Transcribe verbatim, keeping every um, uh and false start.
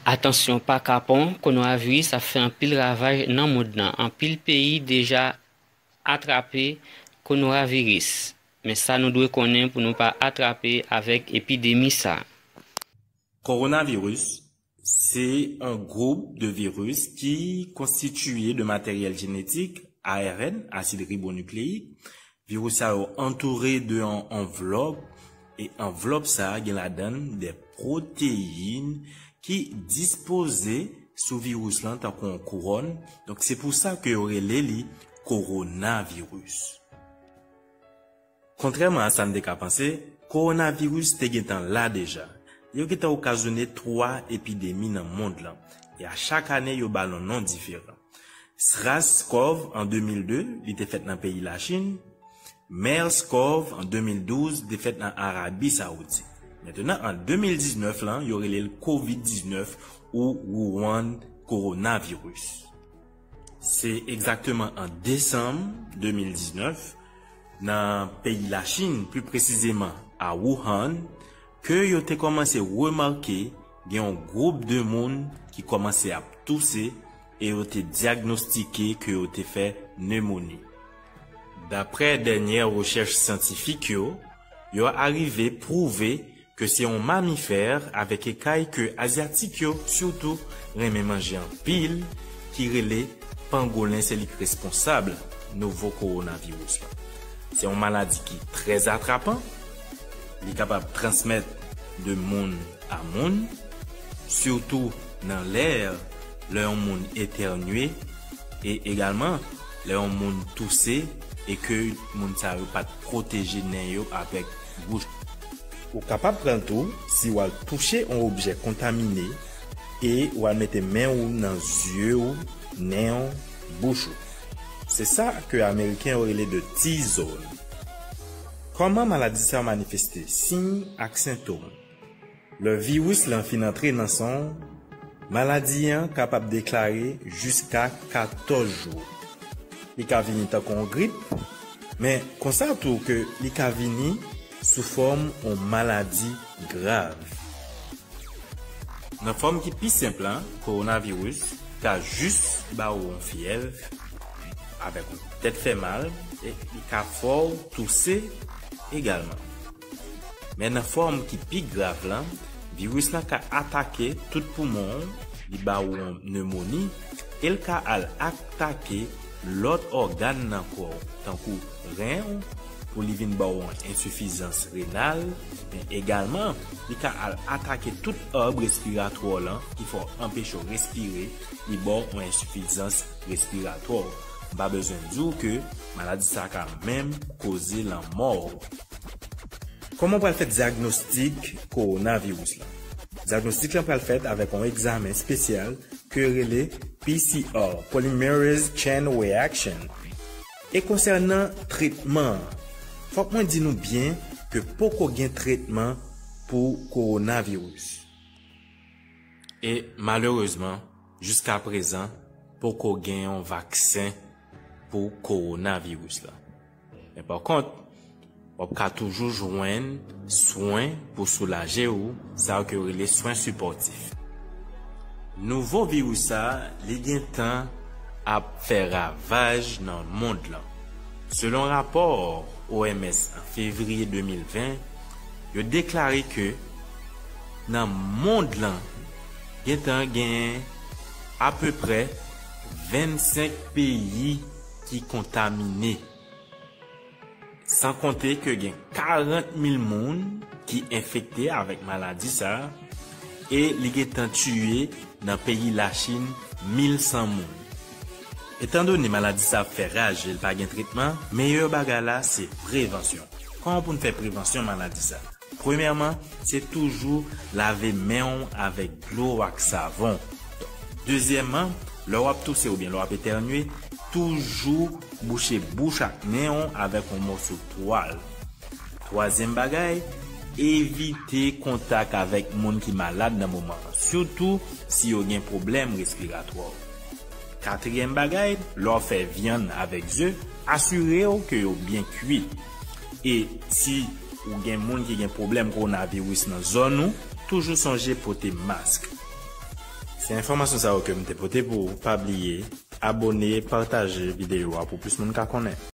Atansyon, pa kapon, kowonaviris ap fè anpil ravaj nan mond lan. Anpil peyi deja atrape kowonaviris. Men sa nou dwe konnen pou nou pa atrape avèk epidemi sa. Kowonaviris se yon gwoup de viris ki konstitiye de materyèl jenetik, A R N, asid ribonukleyik. Viris sa yo antoure de yon anvlòp, e anvlòp sa a gen ladan l de pwoteyin ki dispoze sou viris lan tankou yon kouwòn. Donk, se pou sa ke yo rele li kowonaviris. Kontrèman a sa n te ka panse, kowonaviris te gentan la deja. Yo gentan okazyone twa epidemi nan mond lan, e a chak ane yo ba l yon non diferan. SRAS-CoV an de mil de, li te fèt nan peyi Lachin. MERS-CoV an de mil douz, li te fèt nan Arabi Sawoudit. Mentnan, an de mil diznèf lan, yo rele l kovid diznèf ou Wuhan coronavirus. Se egzakteman an desanm de mil diznèf, nan peyi Lachin, pli presizeman a Wuhan, ke yo te kòmanse remake gen yon gwoup de moun ki kòmanse ap touse e yo te dyagnostike ke yo te fè nemoni. Daprè dènyè rechèch syantifik yo, yo arive pwouve ke se yon mamifè avèk ekay ke azyatik yo sitou renmen manje anpil, ki rele pangolen, se li k responsab nouvo kowonaviris lan. Se yon maladi ki trè atrapan, li kapab transmèt de moun a moun, sitou nan lè lè yon moun etènye, e egalman lè yon moun touse e ke moun sa yo pa t pwoteje nen yo avèk bouch. Ou kapab pran l tou si w al touche yon objè kontamine e w al mete men w nan zye w, nen w, bouch ou. Se sa ke Ameriken yo rele de T-zone. Kòman maladi sa manifeste? Siy ak sentòm. Lè viris lan fin antre nan san w, maladi an kapab deklare jiska katòz jou. Li ka vini tankou yon grip, men konsa tou ke li ka vini sou fòm yon maladi grav. Nan fòm ki pi senp lan, kowonaviris ka jis ba w yon fyèv avèk yon tèt fè mal, e li ka fè w touse egalman. Men nan fòm ki pi grav lan, viris lan ka atake tout poumon w, li ba w yon nemoni, e l ka al atake lòt ògàn nan kò w, tankou ren w, pou li vin ba w yon ensifizans renal, men egalman, li ka al atake tout arb respiratwa w lan ki fè w anpeche w respire, li ba w yon ensifizans respiratwa. M pa bezwen di w ke maladi sa ka menm koze lanmò w. Kòman w pral fè dyagnostik kowonaviris lan? Dyagnostik lan pral fèt avèk yon egzamen espesyal ke yo rele P C R, Polymerase Chain Reaction. E konsènan tretman an, fòk mwen di nou byen ke poko gen tretman pou kowonaviris. E malerezman, jiska prezan, poko gen yon vaksen pou kowonaviris la. Men pa kont, w ap ka toujou jwenn swen pou soulaje w, sa yo ke yo rele swen sipòtif. Nouvo viris sa, li gentan ap fè ravaj nan mond lan. Selon rapò O M S an fevriye de mil ven, yo deklare ke nan mond lan, gentan gen apeprè vennsenk peyi ki kontamine. San konte ke gen karant mil moun ki enfekte avèk maladi sa a, e li gentan tiye nan peyi Lachin mil san moun. Etandone maladi sa ap fè raj e l pa gen tretman, meyè bagay la se prevansyon. Kòman pou n fè prevansyon maladi sa? Premyèman, se toujou lave men w avèk dlo ak savon. Dezyèmman, lè w ap touse oubyen lè w ap etènye, toujou bouche bouch ak nen w avèk yon mòso twal. Twazyèm bagay, evite kontak avèk moun ki malad nan moman an, sitou si yo gen pwoblèm respiratwa. Katriyèm bagay, lè w ap fè vyann avèk ze, asire w ke yo byen kui. E si ou gen moun ki gen pwoblèm kowonaviris nan zòn ou, toujou sonje pote mask. Se enfòmasyon sa yo ke m te pote pou ou. Pa bliye abòne, pataje videyo a pou plis moun ka konnen.